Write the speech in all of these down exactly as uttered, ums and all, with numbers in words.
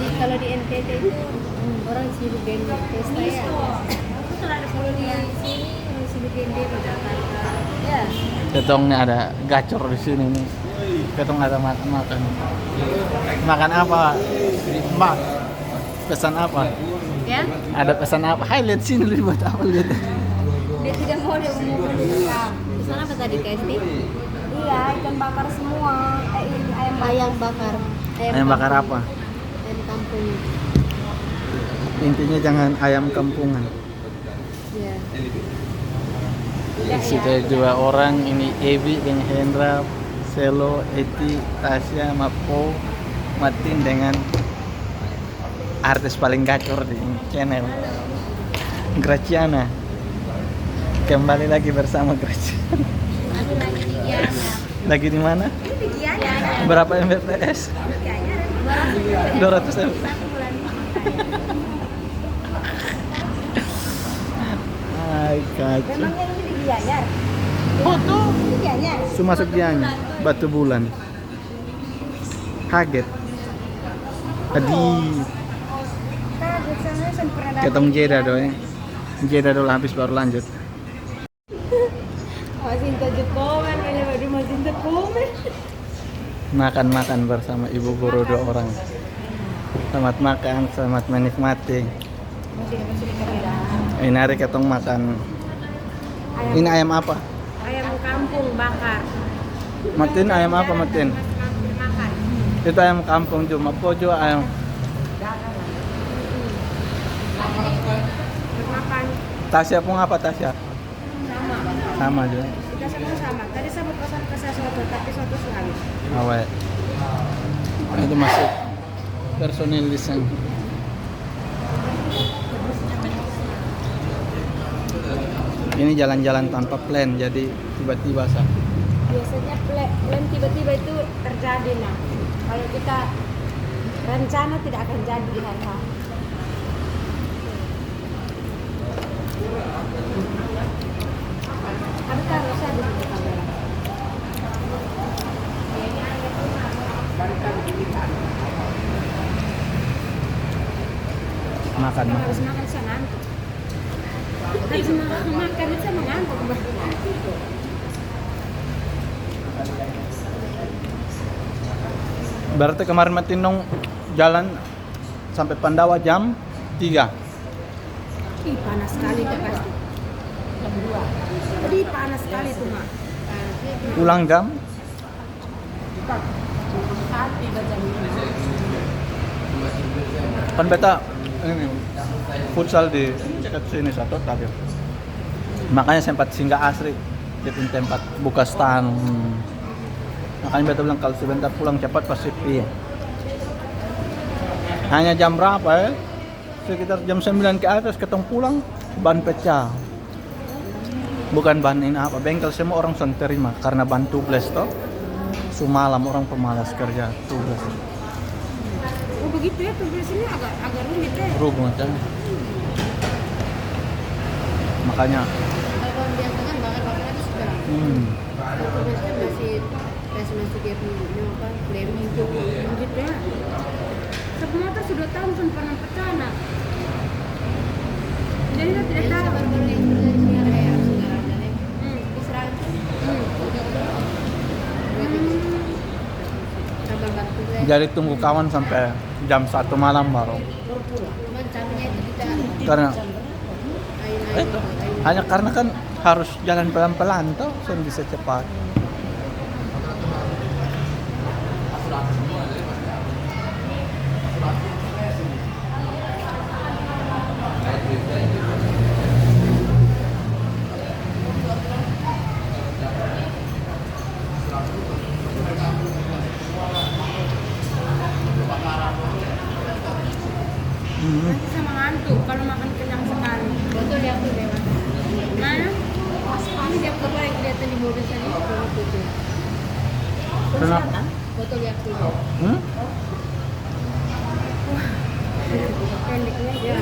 Kalau di N T T itu orang sibuk dengan pesta ya. Kalau di sini orang sibuk dengan di Jakarta. Ya. Katong ni ada gacor di sini nih. Katong ada makan-makan. Makan apa, Mbak? Pesan apa? Ya? Ada pesan apa? Hai, lihat sini dulu, buat apa lihat? Dia tidak mau, dia mau. Pesan apa tadi, Kak Esti? Iya, ikan bakar semua. Eh, ini ayam bakar. Ayam bakar. Ayam bakar apa? Ayam kampung. Intinya jangan ayam kampungan. Ya. Sudah ya, sudah dua orang ini, Ebi dengan Hendra, Selo, Eti, Tasya, Mapo, Martin dengan artis paling gacor di channel, Graciana. Kembali lagi bersama Graciana. Lagi di mana? Berapa M B P S? Dua ratus M B P S. Hai, kacau. Memangnya ini di Gianyar? Foto. Ini Gianyar? Su masuk Gianyar. Batu Bulan. Kaget. Adi. Kaget, soalnya saya pernah datang. Ketong jeda do, ya. Jeda dulu, habis baru lanjut. Masih inta je komen, ini baru masih inta komen. Makan-makan bersama ibu guru dua orang. Selamat makan, selamat menikmati. Ini hari ketong makan. Ini ayam apa? Ayam kampung bakar. Martin, ayam apa, Martin? Makan. Itu ayam kampung juga, Mapo juga ayam. Makan. Tasya pun apa, Tasya? Sama. Sama juga. Kita semua sama. Tadi saya mau pesan ke saya soto, tapi soto sudah habis. Awe. Itu masuk personil di sini. Ini jalan-jalan tanpa plan, jadi tiba-tiba sa. Biasanya pla-, plan tiba-tiba itu terjadi, nah. Kalau kita rencana, tidak akan jadi hal-hal. Makan, makan. Habis makan, saya ngantuk. Habis makan, makan, saya mengantuk, Bang. Berarti kemarin Martin dong jalan sampai Pandawa jam tiga. Ih, panas sekali itu pasti. Jam dua. Ih, panas sekali itu, Mak. Pulang jam? Jam empat, tiba jam lima. Kan beta ini futsal di dekat sini satu tadi. Makanya sempat singgah asri di tempat buka stand. Hmm. Makanya beta bilang kalau sebentar pulang cepat pasti pi. Hanya jam berapa, ya? Sekitar jam sembilan ke atas ketong pulang, ban pecah. Bukan ban ini apa, bengkel semua orang son terima karena ban tubeless toh. Sumalam orang pemalas kerja, tubeless. Oh, begitu ya, tubeless ini agak, agak rumit ya. Rumit ya. Makanya. Kalau biasa kan bakar-bakar itu sudah. Hmm. Kalau tubeless kan masih Pas masuk dia punya apa, flaming tuh, gitu ya. Semua tuh sudah tahu kan pernah pecah, nah. Jadi kita tidak tahu. Baru-baru yang sudah sekarang ya, sekarang kan ya. Hmm. Diserang. Hmm. Hmm. Sabar bantu gue. Jadi tunggu kawan sampai jam satu malam baru. Baru pulang. Cuman capeknya itu kita. Karena Eh, hanya karena kan harus jalan pelan-pelan toh, son bisa cepat. Hmm. Nanti sama ngantuk kalau makan kenyang sekali. Botol diambil deh, Mas. Mana? Ini dia apa yang kelihatan di mobil tadi? Botol. Kenapa? Botol diambil. Hmm? Pendeknya aja.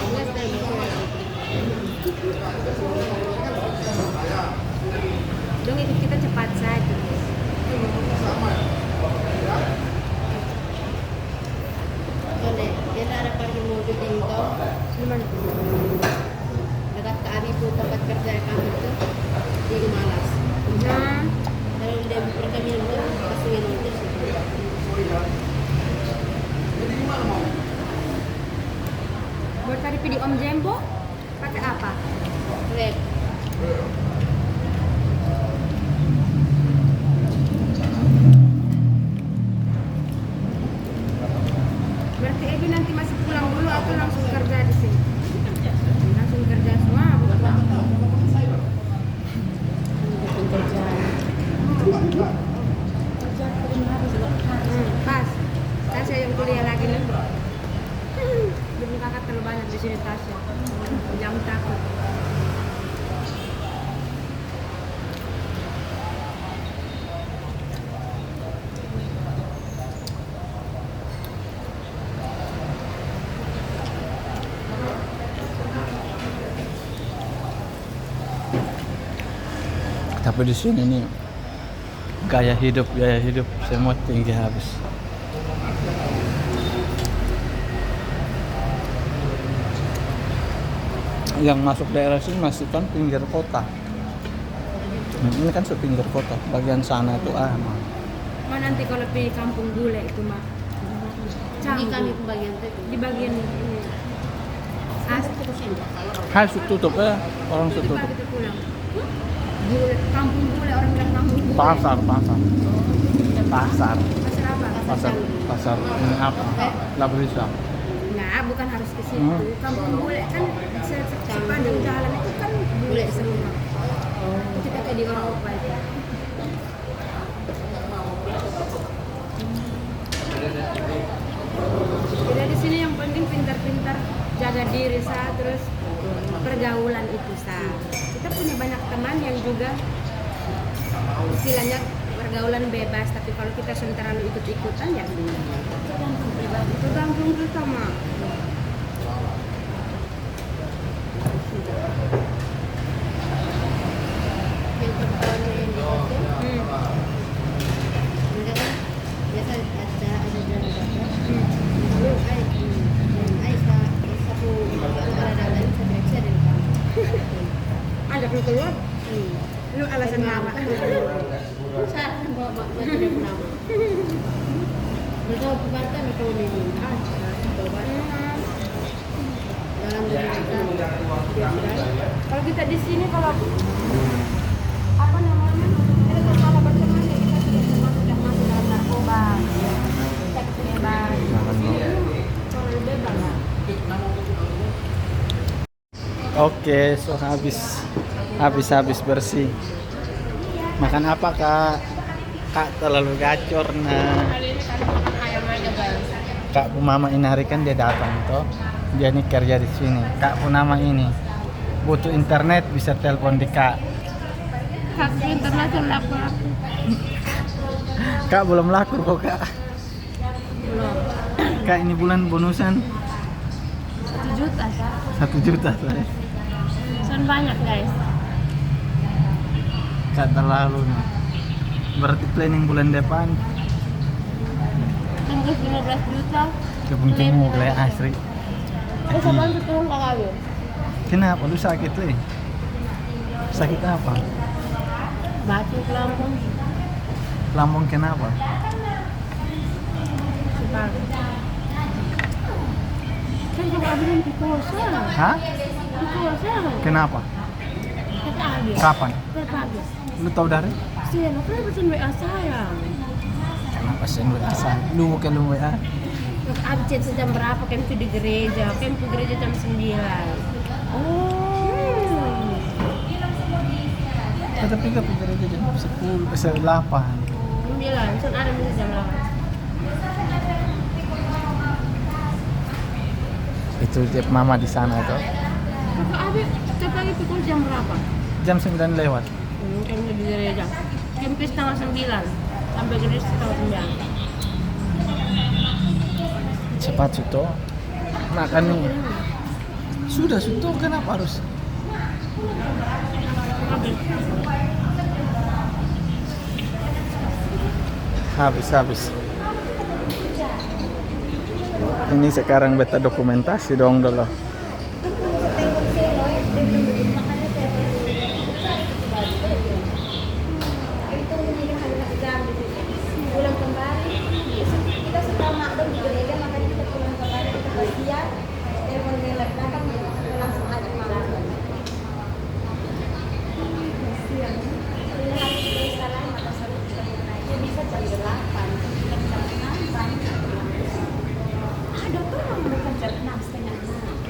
Gelas dan botol. Dong, ikut kita cepat saja. Dekat ke Abi pung tempat kerja kami itu di Malas. Nah, dalam dia perkahwinan itu pasti yang itu. Buat tadi pi di Om Jembo, pakai apa? Red. Berarti Ebi nanti masih pulang dulu atau langsung kerja di sini? Langsung kerja semua, bukan? Bikin kerja. Kerja, kerja, hmm, pas. Tasya yang kuliah lagi nih. Belum kakak terlalu banyak di sini, Tasya. Jangan takut. Tapi di sini nih, gaya hidup, gaya hidup semua tinggi habis. Yang masuk daerah sini masih kan pinggir kota. Ini kan sepinggir kota, bagian sana itu ah, emang. Ma, nanti kalau pi kampung bule itu, Ma. Ini kami pembagian itu. Di bagian ini. As. Hai, su tutup, eh, orang su tutup. Pagi itu pulang. Bule, kampung bule, orang bilang kampung bule. Pasar, pasar. Pasar. Pasar apa? Pasar, pasar ini apa? Labrisa. Nah, bukan harus ke situ. Hmm. Kampung bule kan se-, se-, sepanjang jalan itu kan bule semua. Kita kayak di Eropa itu. Jadi di sini yang penting pintar-pintar jaga diri, Sa, terus pergaulan itu, Sa. Kita punya banyak teman yang juga istilahnya pergaulan bebas, tapi kalau kita sering terlalu ikut-ikutan, ya tergantung pribadi, tergantung kita, Ma. Yang pertama yang di hotel, hmm, mereka kan biasa ada, ada jalan jalan. Hmm. Lalu, ai, hmm, ai, sa-, sapu, ada datang, saya tidak bisa dari kamu. Ajak lu keluar? Hmm. Lu alasan lama. Susah, Mbak, Mbak, Mbak, tidak pernah. Mereka bukan kan, mereka minum. Ah, coba. Dalam diri kita. Kalau kita di sini, kalau apa namanya, kita salah berteman, ya kita sudah termasuk, sudah masuk dalam narkoba. Seks bebas. Jangan mau. Terlalu bebas. Oke, so habis, habis-habis bersih. Makan apa, Kak? Kak terlalu gacor, nah. Kak pu mama ini hari kan dia datang, toh. Dia ini kerja di sini. Kak pu mama ini butuh internet, bisa telepon di Kak. Kak, internet laku aku. Kak belum laku kok, Kak. Belum. Kak, ini bulan bonusan? Satu juta, Sa. Satu juta, Sa. Bonusan banyak, guys. Kak, terlalu nih. Berarti planning bulan depan? Tembus lima belas juta. Kebun kemu, kayak asri. Terus apa yang turun, Kak Abi? Kenapa lu sakit, Le? Sakit apa? Batuk, lambung. Lambung kenapa? Suka. Kan kalau ada yang pikosa. Hah? Pikosa. Kenapa? Kata Abi. Kapan? Kata Abi. Lu tahu dari? Sih, lu kan pesan W A saya. Kenapa sih W A saya? Lu bukan lu W A. Kata Abi chat jam berapa? Kan itu di gereja. Kan itu gereja jam sembilan. Oh. Kata pikir pikir aja jam sepuluh, eh, delapan. Sembilan, kan ada misa jam delapan. Itu dia mama di sana itu. Kata Abi, kata itu jam berapa? Jam sembilan lewat. Hmm, kan di gereja. Kan setengah sembilan. Sampai gereja setengah sembilan. Cepat, Suto. Makan nih. Sudah, Suto, kenapa harus? Habis, habis. Ini sekarang beta dokumentasi dong dulu.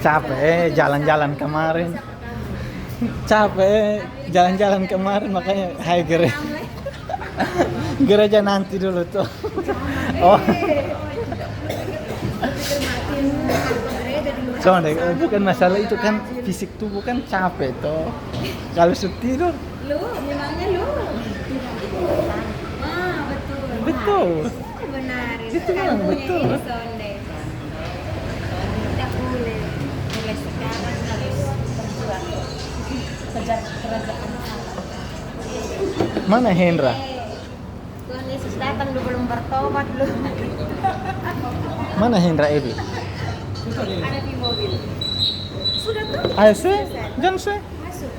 Capek, eh, jalan-jalan kemarin. Capek, eh, jalan-jalan kemarin, makanya hai gere. Gereja nanti dulu tuh. Oh. Soalnya, eh, bukan masalah itu kan, fisik tubuh kan capek toh. Kalau su tidur. Lu, memangnya lu. Ah, betul. Betul. Benar. Itu memang betul. Sonde. Tidak boleh. Mulai sekarang harus berjuang. Kejar pekerjaan. Mana Hendra? Tuhan Yesus datang, lu belum bertobat lu. Mana Hendra Ebi? Ada di mobil. Sudah tuh. Ayo sih, jangan sih. Masuk.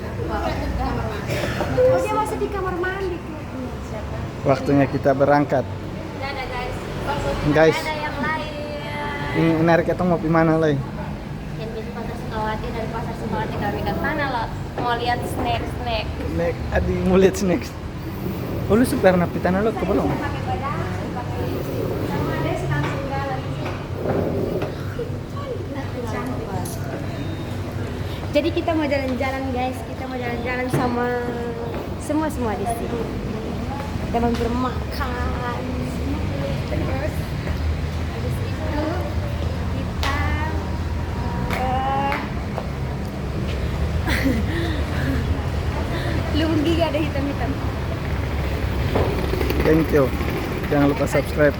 Oh, dia masuk di kamar mandi. Waktunya kita berangkat. Dadah, guys. Guys. Ada yang lain. Ini narik kita mau di mana lagi? Yang di Pasar Sukawati, dari Pasar Sukawati kami ke sana loh. Mau lihat snack-snack. Snack, adi mau lihat snack. Oh, lu sudah pernah pi Tanah Lot ke belum? Jadi kita mau jalan-jalan, guys, kita mau jalan-jalan sama semua-semua di sini. Kita mau bermakan. Terus habis itu kita eh, lumbung gigi ada hitam-hitam. Thank you. Jangan lupa subscribe.